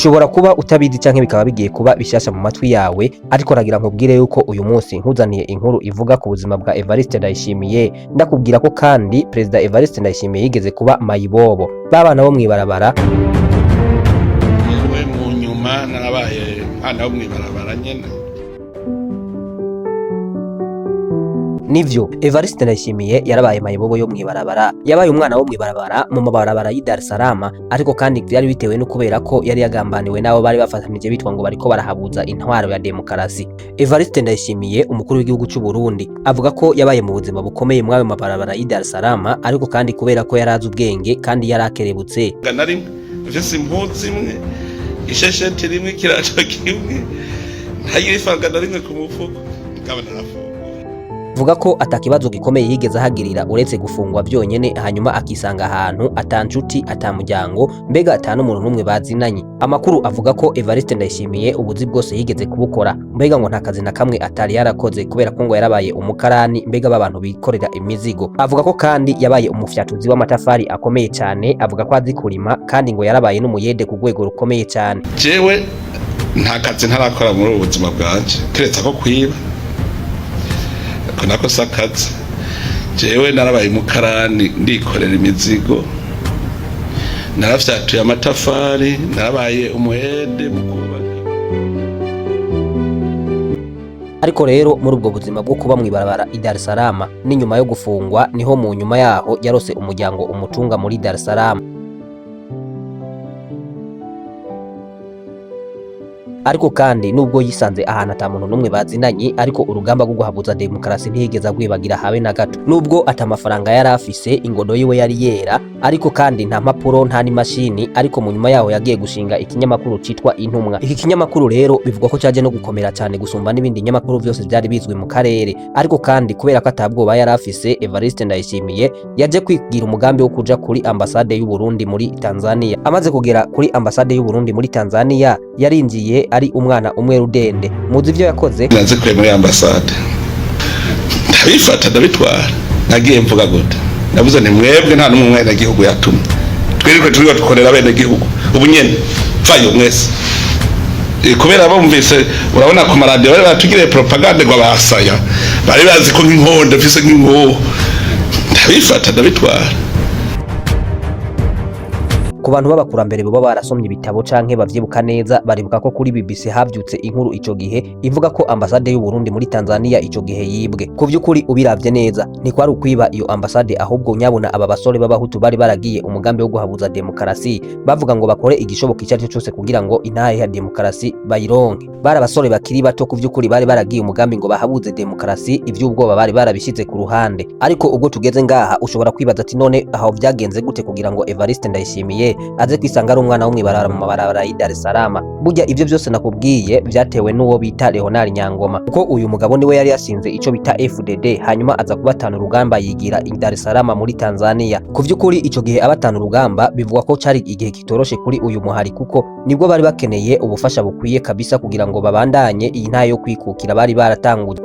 Ushobora kuba utabizi canke bikaba bigiye kuba bishasha mu matwi yawe, ariko ragira nkubwire yuko uyu munsi nkuzaniye inkuru ivuga ku buzima bwa Evariste Ndayishimiye. Ndakubwira ko kandi Perezida Evariste Ndayishimiye yigeze kuba mayibobo, babana bo mw'ibarabara. Yewe, mu nyuma narabaye umwana wo mw'ibarabara nyene. Nivyo, Evariste Ndayishimiye yarabaye mayibobo yo mw'ibarabara, yabaye umwana wo mw'ibarabara mu mabarabara y'i Dar es Salaam, ariko kandi vyari bitewe no kubera ko yari yagambaniwe n'abo bari bafatanije bitwa ngo bariko barahabuza intwaro ya demokarasi. Evariste Ndayishimiye, umukuru w'igihugu c'u Burundi, avuga ko yabaye mu buzima bukomeye mw'ayo mabarabara y'i Dar es Salaam, ariko kandi kubera ko yari azi ubwenge kandi yari akerebutse. Na rimwe mfise impuzu imwe, ishesheti rimwe, ikirato kimwe, ntagira ifaranga na rimwe ku mufuko, mugabo narafunguye. Vuga ko atakibazo gikomeye yigeze ahagirira uretse gufungwa byonyene, hanyuma akisanga ahantu ata nshuti, ata muryango, mbega ata n'umuntu n'umwe bazinanye. Amakuru avuga ko Evariste Ndayishimiye ubuzi bwose yigeze kubukora, mbega ngo nta kazi na kamwe atari yarakoze, kubera ko ngo yarabaye umukarani, mbega b'abantu bikorera imizigo. Avuga ko kandi yabaye umufyatuzi w'amatafari akomeye cyane, avuga ko azi kurima, kandi ngo yarabaye n'umuyede ku rwego rukomeye cyane. Jewe nta kazi ntarakora muri ubu buzima bwanje keretse ko kwiba, ko nako si akazi. Jewe narabaye umukarani, ndikorera imizigo, narafyatuye amatafari, narabaye umuhede mu kubaka. Ariko rero muri ubwo buzima bwo kuba mw'ibarabara i Dar es Salaam n'inyuma yo gufungwa, niho mu nyuma yaho yarose umuryango umutunga muri Dar es Salaam. Ariko kandi nubwo yisanze ahantu ata muntu n'umwe bazinanye, ariko urugamba rwo guhabuza demokarasi ntiyigeze agwibagira habe na gato. Nubwo ata amafaranga yari afise, ingodo yiwe yari yera, ariko kandi nta mpapuro, nta n'imashini, ariko mu nyuma yaho yagiye gushinga ikinyamakuru citwa Intumwa. Iki kinyamakuru rero bivugwa ko caje no gukomera cyane gusumba n'ibindi binyamakuru vyose vyari bizwi mu karere. Ariko kandi kubera ko atabwoba yari afise, Evariste Ndayishimiye yaje kwigira umugambi wo kuja kuri ambasade y'u Burundi muri Tanzania. Amaze kugera kuri ambasade y'u Burundi muri Tanzania, yarinjiye ari umwana umwe rudende. Muzi ivyo yakoze? Nazikuye muri ambasade, ndabifata, ndabitwara. Nagiye mvuga gute? Navuze nti: "Mwebwe nta n'umwe mwenegihugu yatumye, twirirwe turiho dukorera abenegihugu, ubu nyene vayo mwese." Kubera bumvise, urabona ku maradiyo bari batugiriye propagande ngo abasaya bari bazi ko nk'inkondo mfise nk'inkoho, ndabifata, ndabitwara. Ku bantu b'abakurambere baba barasomye ibitabo canke bavyibuka neza, baribuka ko kuri BBC havyutse inkuru ico gihe ivuga ko ambasade y'u Burundi muri Tanzania ico gihe yibwe. Ku vy'ukuri ubiravye neza, ntikwari ukwiba iyo ambasade, ahubwo nyabona aba basore b'abahutu bari baragiye umugambi wo guhabuza demokarasi, bavuga ngo bakore igishoboka icyo ari cyo cyose kugira ngo intahe ya demokarasi bayironke. Bari abasore bakiri bato, ku vy'ukuri bari baragiye umugambi ngo bahabuze demokarasi, ivy'ubwoba bari barabishize ku ruhande. Ariko ubwo tugeze ngaha, ushobora kwibaza ati: "None aho vyagenze gute kugira ngo Evariste Ndayishimiye aze kwisanga ari umwana wo mw'ibarabara mu mabarabara y'i Dar es Salaam?" Burya ivyo byose nakubwiye vyatewe n'uwo bita Leonard Nyangoma, kuko uyu mugabo niwe yari yashinze ico bita FDD, hanyuma aza kubatana urugamba yigira i Dar es Salaam muri Tanzania. Ku vy'ukuri ico gihe abatana urugamba, bivugwa ko cari igihe kitoroshe kuri uyu muhari, kuko nibwo bari bakeneye ubufasha bukwiye kabisa kugira ngo babandanye iyi ntayo yo kwikukira bari baratanguje.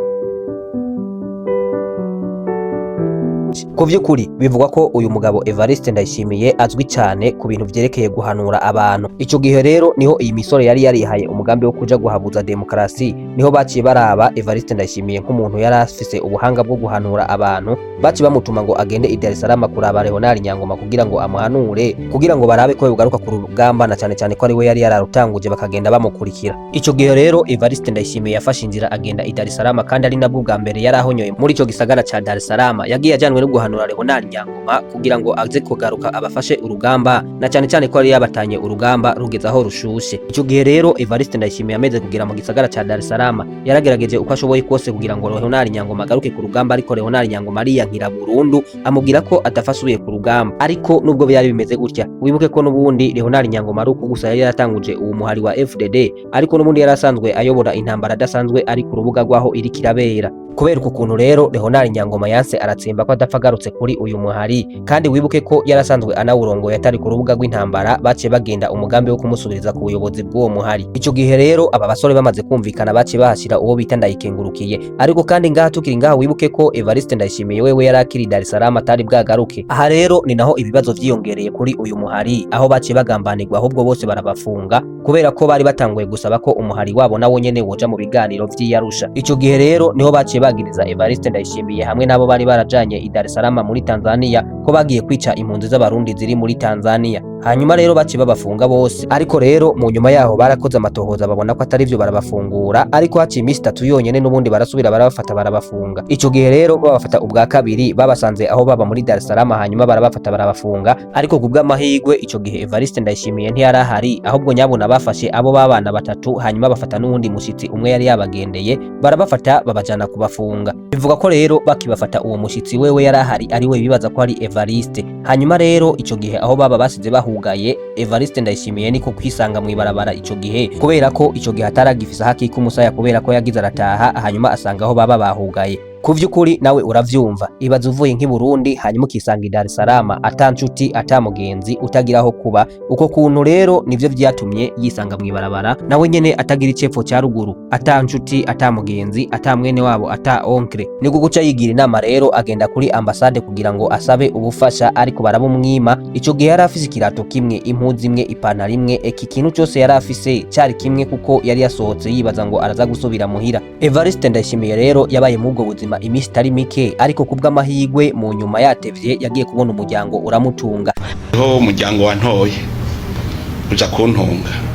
Ku vy'ukuri bivugwa ko uyu mugabo Evariste Ndayishimiye azwi cyane ku bintu vyerekeye guhanura abantu. Ico gihe rero niho iyi misore yari yarihaye umugambi wo kuja guhabuza demokarasi, niho baciye baraba Evariste Ndayishimiye nk'umuntu yari afise ubuhanga bwo guhanura abantu, baciye bamutuma ngo agende i Dar es Salaam kuraba Leonard Nyangoma kugira ngo amuhanure, kugira ngo barabe ko yogaruka ku rugamba, na cyane cyane ko ari we yari yararutanguje, bakagenda bamukurikira. Ico gihe rero Evariste Ndayishimiye yafashe inzira agenda i Dar es Salaam, kandi ari nabwo bwa mbere yari ahonyoye muri ico gisagara ca Dar es Salaam. Yagiye ajyanwe no guhanura Leonard Nyangoma kugira ngo aze kugaruka abafashe urugamba, na cyane cyane ko yari yabatanye urugamba rugeze aho rushushe. Ico gihe rero Evariste Ndayishimiye ameze kugera mu gisagara ca Dar es Salaam, yaragerageje uko ashoboye kose kugira ngo Leonard Nyangoma agaruke ku rugamba, ariko Leonard Nyangoma ariyankira burundu, amubwira ko adafasuye ku rugamba. Ariko nubwo byari bimeze gutya, wibuke ko n'ubundi Leonard Nyangoma ari uko gusa yari yaratanguje uwo muhari wa FDD, ariko n'ubundi yari asanzwe ayobora intambara adasanzwe ari ku rubuga rw'aho iriko irabera. Kubera uku kuntu rero Leonard Nyangoma yanse aratsemba ko adapfa. apfa agarutse kuri uyu muhari, kandi wibuke ko yarasanzwe anawurongoye atari ku rubuga rw'intambara. Baciye bagenda umugambi wo kumusubiriza ku buyobozi bw'uwo muhari. Ico gihe rero aba basore bamaze kumvikana, baciye bahashira uwo bita Ndayikengurukiye. Ariko kandi ngaha tukiri ngaha, wibuke ko Evariste Ndayishimiye wewe yari akiri Dar es Salaam, atari bwagaruke. Aha rero ni naho ibibazo vyiyongereye kuri uyu muhari, aho baciye bagambanirwa, ahubwo bose barabafunga kubera ko bari batanguye gusaba ko umuhari wabo nawo nyene woja mu biganiro vy'Iyarusha. Ico gihe rero niho baciye bagiriza Evariste Ndayishimiye hamwe n'abo bari barajanye i Dar es Salaam muri Tanzania ko bagiye kwica impunzi z'Abarundi ziri muri Tanzania. Hanyuma rero baciye babafunga bose. Ariko rero mu nyuma yaho barakoze amatohoza, babona ko atari vyo, barabafungura. Ariko haciye iminsi 3 yonyene, n'ubundi barasubira barabafata, barabafunga. Ico gihe rero babafata ubwa kabiri, babasanze aho baba muri Dar es Salaam, hanyuma barabafata, barabafunga. Ariko kubw'amahirwe ico gihe Evariste Ndayishimiye ntiyari ahari, ahubwo nyabuna bafashe abo babana batatu, hanyuma bafata n'uwundi mushitsi umwe yari yabagendeye, barabafata babajana kubafunga. Bivuga ko rero bakibafata, uwo mushitsi wewe yari ahari, ari we bibaza ko ari Evariste. Hanyuma rero ico gihe aho baba basize bahugaye, Evariste Ndayishimiye niko kwisanga mw'ibarabara ico gihe, kubera ko ico gihe ataragifise aho akika umusaya, kubera ko yagize arataha hanyuma asanga aho baba bahugaye. Ku vy'ukuri nawe uravyumva, ibaze uvuye nk'i Burundi hanyuma ukisanga i Dar es Salaam, ata nshuti, ata mugenzi, utagira aho kuba. Uko kuntu rero nivyo vyatumye yisanga mw'ibarabara, nawe nyene atagira icepfo ca ruguru, ata nshuti, ata mugenzi, ata mwene wabo, ata oncle. Niko guca yigira inama rero, agenda kuri ambasade kugira ngo asabe ubufasha, ariko barabumwima. Ico gihe yari afise ikirato kimwe, impuzu imwe, ipantaro imwe, eka ikintu cose yari afise cari kimwe, kuko yari yasohotse yibaza ngo araza gusubira muhira. Evariste Ndayishimiye rero yabaye muri ubwo buzima iminsi itari mike, ariko kubw'amahirwe mu nyuma yatevye yagiye kubona umuryango uramutunga. Ho umuryango wantoye uja kuntunga.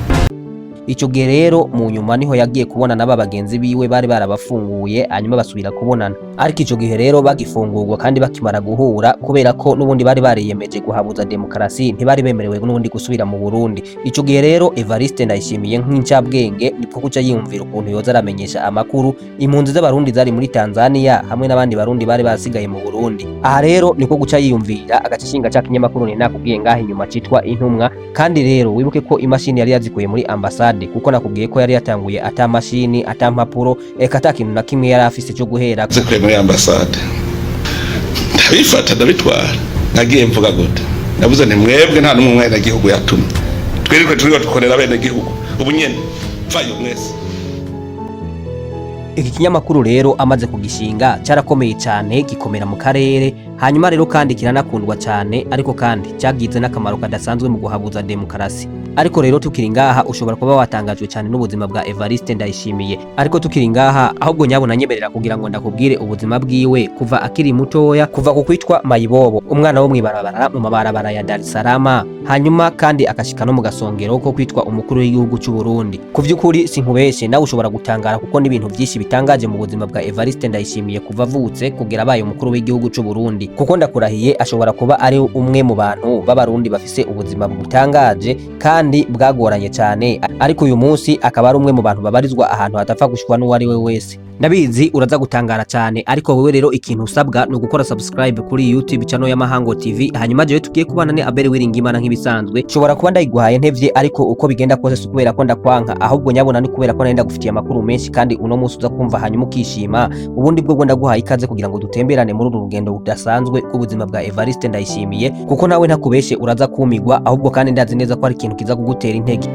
Ico gihe rero mu nyuma niho yagiye kubona n'aba bagenzi biwe bari barabafunguye, hanyuma basubira kubonana. Ariko ico gihe rero bagifungurwa kandi bakimara guhura, kubera ko n'ubundi bari bariyemeje guhabuza demokarasi, ntibari bemerewe n'ubundi gusubira mu Burundi. Ico gihe rero Evariste Ndayishimiye nk'incabwenge niko kuca yiyumvira ukuntu yoza aramenyesha amakuru impunzi z'Abarundi zari muri Tanzania hamwe n'abandi Barundi bari basigaye mu Burundi. Aha rero niko guca yiyumvira agaca ishinga ca kinyamakuru ni nakubwiye ngaha inyuma citwa Intumwa. Kandi rero wibuke ko imashini yari yazikuye muri ambasade, kuko nakubwiye ko yari yatanguye ata mashini, ata mpapuro, eka ata kintu na kimwe yari afise cyo guhera. Zikuye muri ambasade, ndabifata, ndabitwara. Nagiye mvuga gute? Navuze nti: "Mwebwe nta n'umwe umwenegihugu yatumye, twirirwe turiko dukorera abenegihugu, ubu nyene vayo mwese." Iki kinyamakuru rero amaze kugishinga cyarakomeye cyane, gikomera mu karere, hanyuma rero kandi kiranakundwa cyane. Ariko kandi cyagize n'akamaro kadasanzwe mu guhabuza demokarasi. Ariko rero tukiri ngaha, ushobora kuba watangajwe cyane n'ubuzima bwa Evariste Ndayishimiye. Ariko tukiri ngaha, ahubwo nyabona nyemerera kugira ngo ndakubwire ubuzima bwiwe kuva akiri mutoya, kuva ku kwitwa Mayibobo, umwana wo mw'ibarabara mu mabarabara ya Dar es Salaam, hanyuma kandi akashika no mu gasongero ko kwitwa umukuru w'igihugu cy'u Burundi. Ku vy'ukuri sinkubeshe, nawe ushobora gutangara, kuko n'ibintu byinshi bitangaje mu buzima bwa Evariste Ndayishimiye kuva avutse kugera abaye umukuru w'igihugu cy'u Burundi, kuko ndakurahiye ashobora kuba ari umwe mu bantu b'Abarundi bafise ubuzima butangaje kandi bwagoranye cyane, ariko uyu munsi akaba ari umwe mu bantu babarizwa ahantu hatapfa gushikwa n'uwo ari we wese. Ndabizi uraza gutangara cyane, ariko wewe rero ikintu usabwa ni ugukora subscribe kuri YouTube channel ya Mahango TV. Hanyuma jewe tugiye kubana ni Abel Wiringimana nk'ibisanzwe. Nshobora kuba ndayiguhaye ntevye, ariko uko bigenda kose si kubera ko ndakwanka, ahubwo nyabona ni kubera ko nari ndagufitiye amakuru menshi kandi uno munsi uza kumva hanyuma ukishima. Ubundi bwo ndaguhaye ikaze kugira ngo dutemberane muri uru rugendo rudasanzwe rw'ubuzima bwa Evariste Ndayishimiye, kuko nawe ntakubeshe uraza kumigwa, ahubwo kandi ndazi neza ko ari ikintu kiza kugutera intege.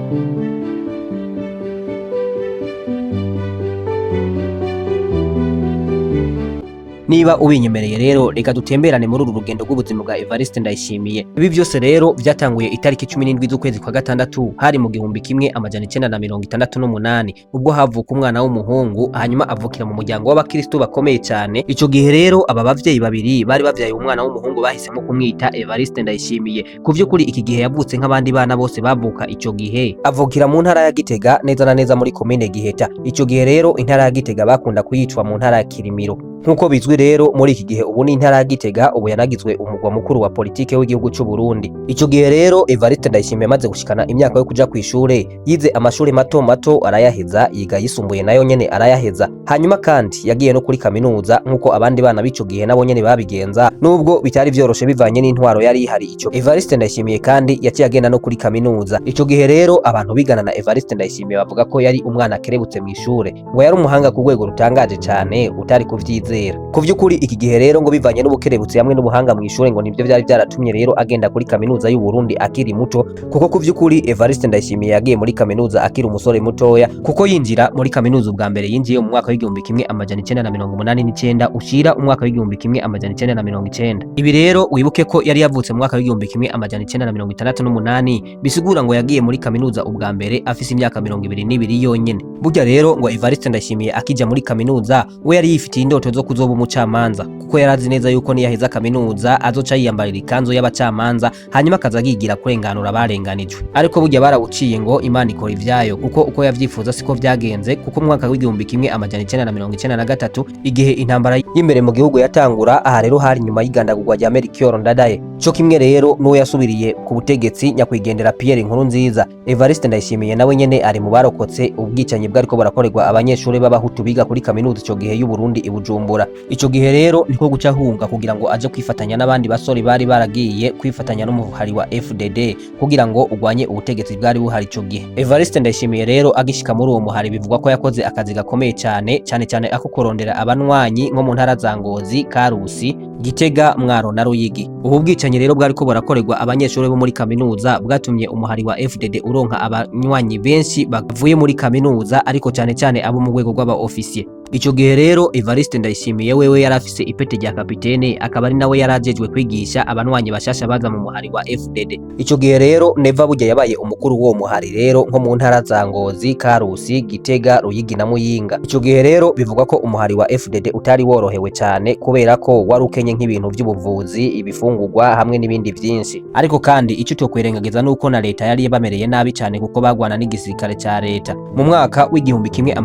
Niba ubinyemereye rero, reka dutemberane muri uru rugendo rw'ubuzima bwa Evariste Ndayishimiye. Ibi byose rero byatanguye itariki 17 z'ukwezi kwa gatandatu, hari mu 1968, ubwo havuka umwana w'umuhungu, hanyuma avukira mu muryango w'abakristo bakomeye cyane. Ico gihe rero aba bavyeyi babiri bari bavyaye umwana w'umuhungu bahisemo kumwita Evariste Ndayishimiye. Ku vy'ukuri iki gihe yavutse nk'abandi bana bose bavuka ico gihe, avukira mu ntara ya Gitega, neza na neza muri komine Giheta. Ico gihe rero intara ya Gitega bakunda kuyicwa mu ntara ya Kirimiro nk'uko bizwi rero muri iki gihe. Ubu ni intara ya Gitega, ubu yanagizwe umugwa mukuru wa politike w'igihugu cy'u Burundi. Ico gihe rero Evariste Ndayishimiye amaze gushikana imyaka yo kuja kw'ishure, yize amashuri mato mato arayaheza, yiga yisumbuye nayo nyene arayaheza, hanyuma kandi yagiye no kuri kaminuza nk'uko abandi bana b'ico gihe nabo nyene babigenza, nubwo bitari vyoroshe bivanye n'intwaro yari ihari ico. Evariste Ndayishimiye kandi yaciye agenda no kuri kaminuza. Ico gihe rero abantu bigana na Evariste Ndayishimiye bavuga ko yari umwana akerebutse mw'ishure, ngo yari umuhanga ku rwego rutangaje cane utari kuvyizera. yizera. Ku vy'ukuri iki gihe rero ngo bivanye n'ubukerebutsi hamwe n'ubuhanga mu ishure, ngo nivyo vyari vyaratumye rero agenda kuri kaminuza y'u Burundi akiri muto, kuko ku vy'ukuri Evariste Ndayishimiye yagiye muri kaminuza akiri umusore mutoya, kuko yinjira muri kaminuza ubwa mbere yinjiye mu mwaka w'1989 ushira umwaka w'1990. Ibi rero wibuke ko yari yavutse mu mwaka w'1968, bisigura ngo yagiye muri kaminuza ubwa mbere afise imyaka 22 yonyene. Burya rero ngo Evariste Ndayishimiye akija muri kaminuza, we yari yifitiye indoto zo kuzoba umucamanza, kuko yarazi neza yuko niyaheza kaminuza azoca yiyambarira ikanzu y'abacamanza, hanyuma akaza agigira kurenganura abarenganijwe. Ariko burya barawuciye ngo Imana ikora ivyayo, kuko uko yavyifuza siko vyagenze, kuko mu mwaka w'1993, igihe intambara y'imbere mu gihugu yatangura, aha rero hari nyuma y'igandagurwa rya Melchior Ndadaye, co kimwe rero n'uwo yasubiriye ku butegetsi nyakwigendera Pierre Nkurunziza, Evariste Ndayishimiye nawe nyene ari mu barokotse ubwicanyi bwariko burakorerwa abanyeshuri b'abahutu biga kuri kaminuza ico gihe y'u Burundi i Bujumbura. Ico gihe rero niko guca ahunga kugira ngo aje kwifatanya n'abandi basore bari baragiye kwifatanya n'umuhari wa FDD kugira ngo ugwanye ubutegetsi bwari buhari ico gihe. Evariste Ndayishimiye rero agishika muri uwo muhari, bivugwa ko yakoze akazi gakomeye cyane, cyane cyane ako kurondera abanwanyi nko mu ntara za Ngozi, Karusi, Gitega, Mwaro na Ruyigi. Ubu bwicanyi rero bwariko burakorerwa abanyeshuri bo muri kaminuza bwatumye umuhari wa FDD uronka abanywanyi benshi bavuye muri kaminuza, ariko cyane cyane abo mu rwego rw'aba officier. Ico gihe rero Evariste Ndayishimiye wewe yari afise ipete rya kapitene, akaba ari nawe yarajejwe kwigisha abanwanyi bashasha baza mu muhari wa FDD. Ico gihe rero Neva burya yabaye umukuru w'uwo muhari rero nko mu ntara za Ngozi, Karusi, Gitega, Ruyigi na Muyinga. Ico gihe rero bivugwa ko umuhari wa FDD utari worohewe cyane, kubera ko wari ukenye nk'ibintu by'ubuvuzi, ibifungurwa hamwe n'ibindi byinshi. Ariko kandi ico tokwirengagiza nuko na leta yari bamereye nabi cyane, kuko bagwana n'igisirikare ca leta. Mu mwaka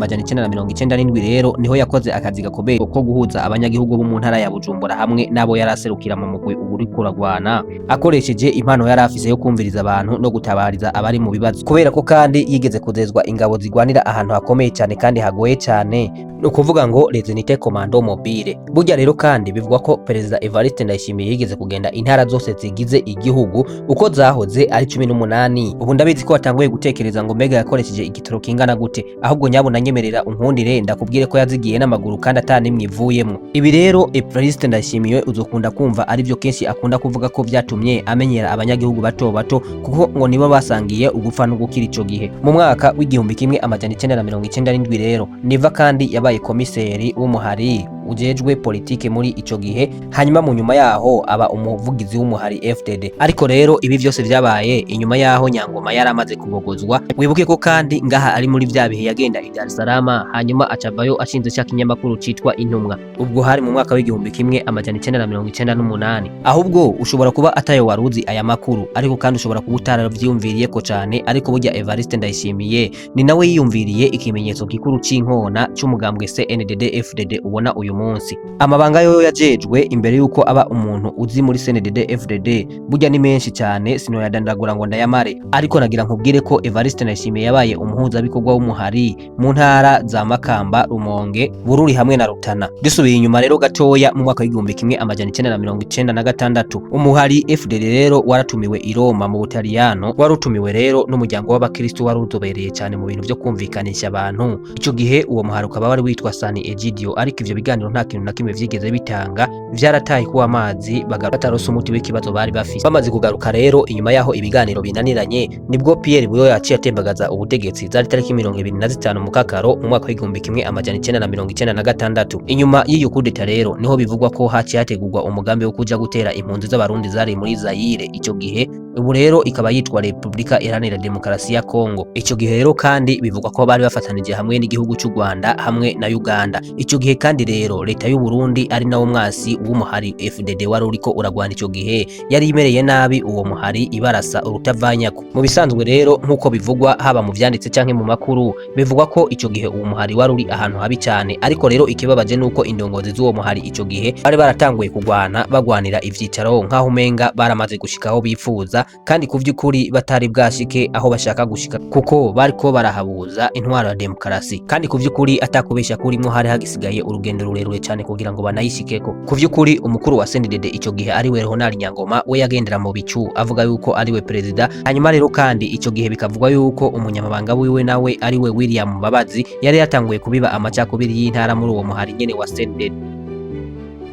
w'1997 rero niho yakoze akazi gakomeye ko guhuza abanyagihugu bo mu ntara ya Bujumbura hamwe n'abo yari aserukira mu mugwi uriko uragwana, akoresheje impano yari afise yo kumviriza abantu no gutabariza abari mu bibazo, kubera ko kandi yigeze kuzezwa ingabo zigwanira ahantu hakomeye cyane kandi hagoye cyane, ni ukuvuga ngo les unités commando mobile. Burya rero kandi bivugwa ko Perezida Evariste Ndayishimiye yigeze kugenda intara zose zigize igihugu uko zahoze ari 18. Ubu ndabizi ko watanguye gutekereza ngo mbega yakoresheje igitoro kingana gute? Ahubwo nyabuna nyemerera unkundire ndakubwire ko yazigiye n'amaguru kandi atanimwe ivuyemwo. Ibi rero Evariste Ndayishimiye uzokunda kumva ari byo kenshi akunda kuvuga ko vyatumye amenyera abanyagihugu bato bato, kuko ngo nibo basangiye ugupfa no gukira ico gihe. Mu mwaka w'1997 rero Neva kandi yabaye komiseri w'umuhari ujejwe politike muri ico gihe, hanyuma mu nyuma yaho aba umuvugizi w'umuhari FDD. Ariko rero ibi vyose vyabaye inyuma yaho Nyangoma yaramaze kubogozwa. Wibuke ko kandi ngaha ari muri vya bihe yagenda i Dar es Salaam, hanyuma acavayo ashinze ca kinyamakuru citwa Intumwa. Ubwo hari mu mwaka w'1998. Ahubwo ushobora kuba atayo waruzi aya makuru, ariko kandi ushobora kuba utaravyiyumviriye ko cane. Ariko burya Evariste Ndayishimiye ni nawe yiyumviriye ikimenyetso gikuru c'inkona c'umugambwe CNDD FDD ubona uyu munsi. Amabanga yoyo yajejwe imbere yuko aba umuntu uzi muri CNDD FDD burya ni menshi cyane, sinoyadandagura ngo ndayamare, ariko nagira nkubwire ko Evariste Ndayishimiye yabaye umuhuzabikorwa w'umuhari mu ntara za Makamba, Rumonge, Bururi hamwe na Rutana. Dusubiye inyuma rero gatoya, mu mwaka w'1996 umuhari FDD rero waratumiwe i Roma mu Butaliyano. Warutumiwe rero n'umuryango w'abakristo wari uzobereye cyane mu bintu byo kumvikanisha abantu. Ico gihe uwo muhari ukaba wari witwa San Egidio, ariko ivyo biganiro nta kintu na kimwe vyigeze bitanga, vyarataye kuwa amazi batarose umuti w'ikibazo bari bafise. Bamaze kugaruka rero inyuma yaho ibiganiro binaniranye, nibwo Pierre Buyoya yaciye atembagaza ubutegetsi. Zari tariki 25 Mukakaro mu mwaka w'1996. Inyuma y'iyo kudeta rero niho bivugwa ko haciye hategurwa umugambi wo kuja gutera impunzi z'abarundi zari muri Zaire ico gihe, ubu rero ikaba yitwa Repubulika Iharanira Demokarasi ya Kongo. Ico gihe rero kandi bivugwa ko bari bafatanije hamwe n'igihugu cy'u Rwanda hamwe na Uganda. Ico gihe kandi rero leta y'u Burundi, ari nawo mwasi w'umuhari FDD wari uriko uragwana ico gihe, yari imereye nabi uwo muhari, ibarasa urutavanyako. Mu bisanzwe rero, nk'uko bivugwa haba mu vyanditse canke mu makuru, bivugwa ko ico gihe uwo muhari wari uri ahantu habi cyane. Ariko rero ikibabaje nuko indongozi z'uwo muhari ico gihe bari baratanguye kugwana, bagwanira ivyicaro nk'aho umenga baramaze gushika aho bifuza, kandi ku vy'ukuri batari bwashike aho bashaka gushika, kuko bariko barahabuza intwaro ya demokarasi, kandi ku vy'ukuri atakubesha kurimwo hari hagisigaye urugendo rurerure cyane kugira ngo banayishikeko. Ku vy'ukuri umukuru wa CNDD ico gihe ari we Leonard Nyangoma, we yagendera mu bicu avuga yuko ari we perezida. Hanyuma rero kandi ico gihe bikavugwa yuko umunyamabanga wiwe nawe ari we William Mbabazi yari yatanguye kubiba amacakubiri y'intara muri uwo muhari nyene wa CNDD.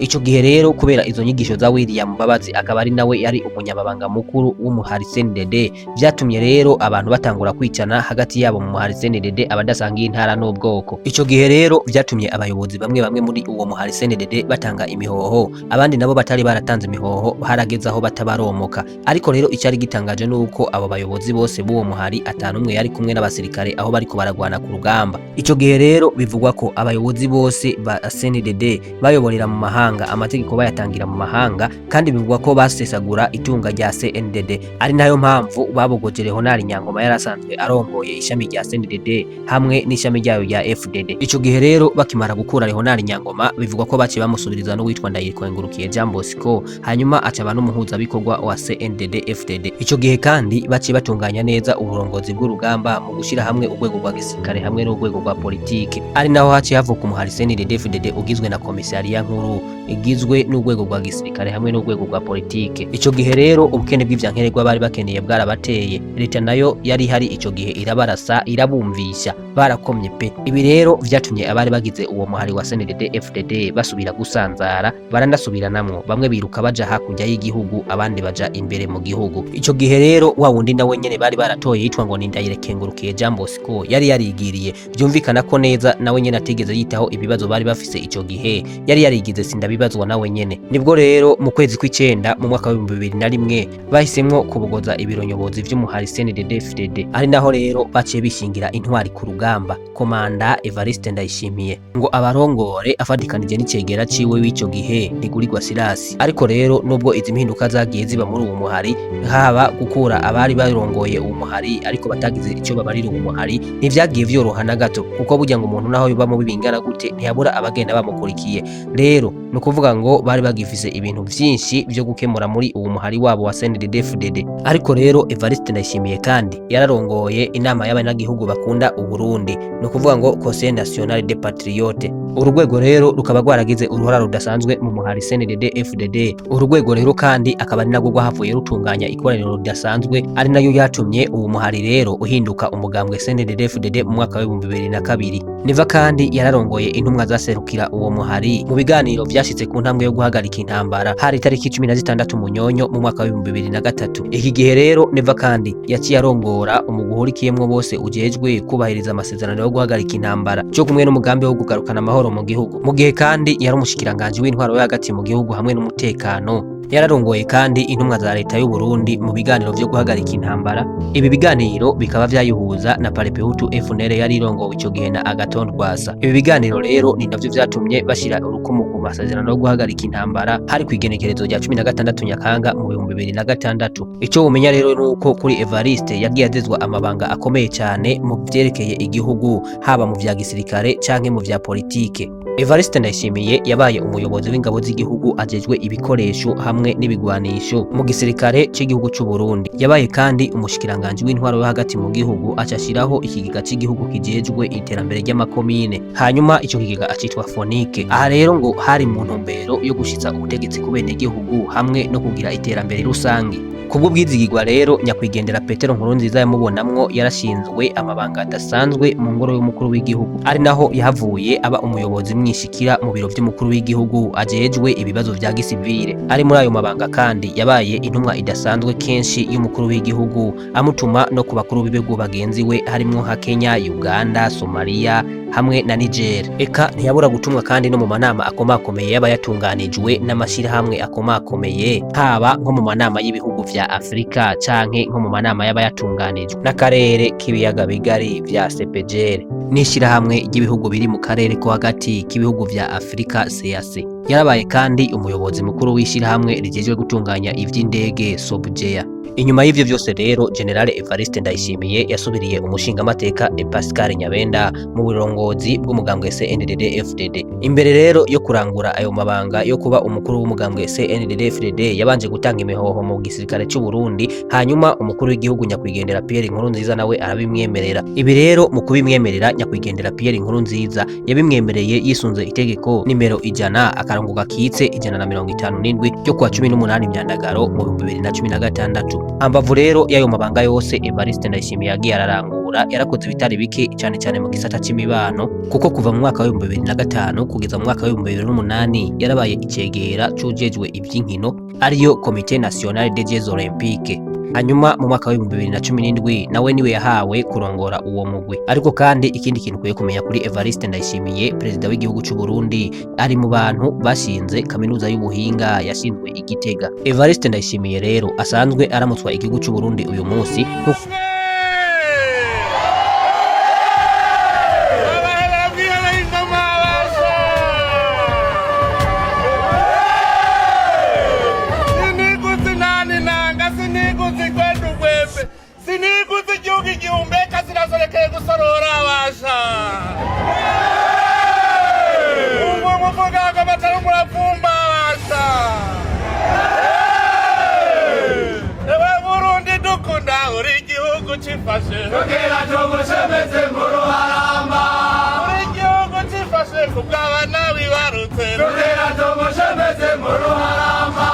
Ico gihe rero, kubera izo nyigisho za William Mbabazi, akaba ari nawe yari umunyamabanga mukuru w'umuhari CNDD, vyatumye rero abantu batangura kwicana hagati yabo mu muhari CNDD, abadasangiye intara n'ubwoko. Ico gihe rero vyatumye abayobozi bamwe bamwe muri uwo muhari CNDD batanga imihoho, abandi nabo batari baratanze imihoho harageze aho batabaromoka. Ariko rero icari gitangaje nuko abo bayobozi bose b'uwo muhari atanumwe yari kumwe n'abasirikare aho bariko baragwana ku rugamba. Ico gihe rero bivugwa ko abayobozi bose ba CNDD bayoborera mu mahanga, amategeko bayatangira mu mahanga, kandi bivugwa ko basesagura itunga rya CNDD, ari nayo mpamvu babogoje Leonard Nyangoma yari asanzwe arongoye ishami rya CNDD hamwe n'ishami ryayo rya FDD. Ico gihe rero bakimara gukura Leonard Nyangoma, bivugwa ko baciye bamusubiriza n'uwitwa Ndayikengurukiye Jean Bosco, hanyuma acaba n'umuhuzabikorwa wa CNDD FDD. Ico gihe kandi baciye batunganya neza uburongozi bw'urugamba mu gushira hamwe urwego rwa gisirikare hamwe n'urwego rwa politike, ari naho haciye havuka umuhari CNDD FDD ugizwe na komisariya nkuru igizwe n'urwego rwa gisirikare hamwe n'urwego rwa politike. Ico gihe rero ubukene bw'ivyankenerwa bari bakeneye bwarabateye, leta nayo yari ihari ico gihe irabarasa, irabumvisha, barakomye pe. Ibi rero vyatumye abari bagize uwo muhari wa CNDD FDD basubira gusanzara, baranasubiranamwo, bamwe biruka baja hakurya y'igihugu, abandi baja imbere mu gihugu. Ico gihe rero wa wundi nawe nyene bari baratoye yitwa ngo ni Ndayikengurukiye Jean Bosco yari yarigiriye, vyumvikana ko neza nawe nyene atigeze yitaho ibibazo bari bafise ico gihe, yari yarigize sindabibazwa nawe nyene. Nibwo rero mu kwezi kw'icenda mu mwaka wa 2001 bahisemwo kubogoza ibiro nyobozi vy'umuhari CNDD FDD, ari naho rero baciye bishingira intwari ku rugamba, komanda Evariste Ndayishimiye, ngo abarongore afatikanije n'icegera ciwe w'ico gihe Ntigurirwa Sirasi. Ariko rero nubwo izi mpinduka zagiye ziba muri uwo muhari, haba gukura abari barongoye uwo muhari ariko batagize ico babarira uwo muhari, ntivyagiye vyoroha na gato, kuko burya ngo umuntu naho yoba mubi bingana gute ntiyabura abagenda bamukurikiye. Rero ni ukuvuga ngo bari bagifise ibintu vyinshi vyo gukemura muri uwo muhari wabo wa CNDD-FDD. Ariko rero Evariste Ndayishimiye kandi yararongoye inama y'abanyagihugu bakunda Uburundi, ni ukuvuga ngo Conseil National des Patriotes. Uru rwego rero rukaba rwaragize uruhara rudasanzwe mu muhari CNDD-FDD. Uru rwego rero kandi akaba ari narwo rwahavuye rutunganya ikoraniro ridasanzwe, ari nayo yatumye uwo muhari rero uhinduka umugambwe CNDD-FDD mu mwaka wa 2002. Neva kandi yararongoye intumwa zaserukira uwo muhari mu biganiro vyashitse ku ntambwe yo guhagarika intambara, hari itariki 16 Munyonyo mu mwaka wa 2003. Iki gihe rero Neva kandi yaciye arongora umugwi uhurikiyemwo bose ujejwe kubahiriza amasezerano yo guhagarika intambara, cyo kumwe n'umugambi wo kugarukana amahoro mu gihugu. Mu gihe kandi yari umushikiranganji w'intwaro yo hagati mu gihugu hamwe n'umutekano, yararongoye kandi intumwa za leta y'u Burundi mu biganiro vyo guhagarika intambara. Ibi biganiro bikaba vyayihuza na Palipehutu FNL yari irongowe ico gihe na Agathon Rwasa. Ibi biganiro rero ni navyo vyatumye bashira urukumu ku masezerano yo guhagarika intambara, hari kw'igenekerezo rya 16 Nyakanga mu 2006. Ico womenya rero nuko kuri Evariste yagiye azezwa amabanga akomeye cyane mu vyerekeye igihugu, haba mu vya gisirikare canke mu vya politike. Evariste Ndayishimiye yabaye umuyobozi w'ingabo z'igihugu ajejwe ibikoresho hamwe n'ibigwanisho mu gisirikare c'igihugu c'u Burundi. Yabaye kandi umushikiranganji w'intwaro yo hagati mu gihugu, aca ashiraho ikigega c'igihugu kijejwe iterambere ry'amakomine, hanyuma ico kigega acitwa FONIC. Aha rero ngo hari mu ntumbero yo gushitsa ubutegetsi ku benegihugu hamwe no kugira iterambere rusangi. Kubwo bwizigirwa rero nyakwigendera Petero Nkurunziza yamubonamwo, yarashinzwe amabanga adasanzwe mu ngoro y'umukuru w'igihugu, ari naho yahavuye aba umuyobozi mwishikira mu biro vy'umukuru w'igihugu ajejwe ibibazo vya gisivile. Ari muri ayo mabanga kandi yabaye intumwa idasanzwe kenshi y'umukuru w'igihugu, amutuma no ku bakuru b'ibihugu bagenzi we, harimwo nka Kenya, Uganda, Somalia hamwe na Niger. Eka ntiyabura gutumwa kandi no mu manama akomakomeye yaba yatunganijwe n'amashirahamwe akomakomeye, haba nko mu manama y'ibihugu vya Afrika canke nko mu manama yaba yatunganijwe n'akarere k'ibiyaga bigari vya CEPGL n'ishirahamwe ry'ibihugu biri mu karere ko hagati k'ibihugu vya Afrika CEEAC. Yarabaye kandi umuyobozi mukuru w'ishirahamwe rijejwe gutunganya ivy'indege SOBUGEA. Inyuma y'ivyo vyose rero, General Evariste Ndayishimiye yasubiriye umushingamateka Pascal Nyabenda mu burongozi bw'umugambwe CNDD FDD. Imbere rero yo kurangura ayo mabanga yo kuba umukuru w'umugambwe CNDD FDD, yabanje gutanga imihoho mu gisirikare c'u Burundi, hanyuma umukuru w'igihugu nyakwigendera Pierre Nkurunziza nawe arabimwemerera. Ibi rero mu kubimwemerera, nyakwigendera Pierre Nkurunziza yabimwemereye yisunze itegeko nimero 100-157 ryo kuwa 18 Myandagaro mu 2016. Ambavu rero y'ayo mabanga yose Evariste Ndayishimiye yagiye ararangura, Bujumbura yarakoze ibitari bike, cane cane mu gisata c'imibano, kuko kuva mu mwaka wa 2005 kugeza mu mwaka wa 2008 yarabaye icegera c'uwujejwe ivy'inkino, ariyo Comité National des Jeux Olympiques. Hanyuma mu mwaka wa 2017 nawe niwe yahawe kurongora uwo mugwi. Ariko kandi ikindi kintu ukwiye kumenya kuri Evariste Ndayishimiye, perezida w'igihugu c'u Burundi, ari mu bantu bashinze kaminuza y'ubuhinga yashinzwe i Gitega. Evariste Ndayishimiye rero asanzwe aramutswa igihugu c'u Burundi uyu munsi. Siniguzi nani nanga, siniguzi kwenda ugwembe, siniguzi igihugu igihumbeka, sinasorekeye gusorora abasha umwe muvugaga amatari umuravumba abasha. Ewe Burundi dukunda, uri igihugu cifashe Kugira tugushemeze mu ruharamba. Uri igihugu cifashe kubw'abana wibarutse. Kugira tugushemeze mu ruharamba.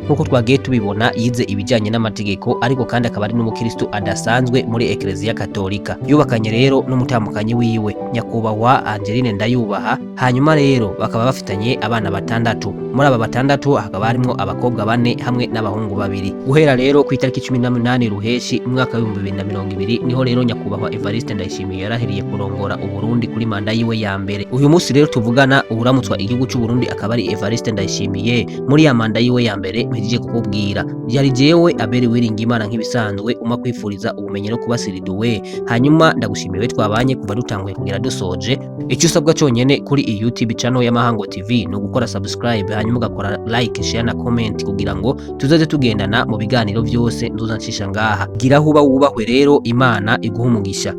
Nk'uko twagiye tubibona, yize ibijyanye n'amategeko, ariko kandi akaba ari n'umukristo adasanzwe muri Ekereziya Katolika. Yubakanye rero n'umutambukanyi wiwe, nyakubahwa Angeline Ndayubaha. Hanyuma rero bakaba bafitanye abana batandatu. Muri aba batandatu hakaba harimwo abakobwa bane hamwe n'abahungu babiri. Guhera rero ku itariki 18 Ruheshi umwaka wa 2020, niho rero nyakubahwa Evariste Ndayishimiye yarahiriye kurongora Uburundi kuri manda yiwe ya mbere. Uyu munsi rero tuvugana, uwuramutswa igihugu c'u Burundi akaba ari Evariste Ndayishimiye muri ya manda yiwe ya mbere mpejeje kukubwira. Byari jewe Abeli Wiringimana, nk'ibisanzwe uma kwifuriza ubumenyi no kuba siriduwe. Hanyuma ndagushimiye twabanye kuva dutanguye kugera dusoje. Icyo usabwa cyonyene kuri iyi YouTube channel y'Amahango TV ni ugukora subscribe, hanyuma ugakora like, share na comment, kugira ngo tuzaze tugendana mu biganiro byose nzoza ncisha ngaha. Gira aho uba wubahwe rero, Imana iguha umugisha.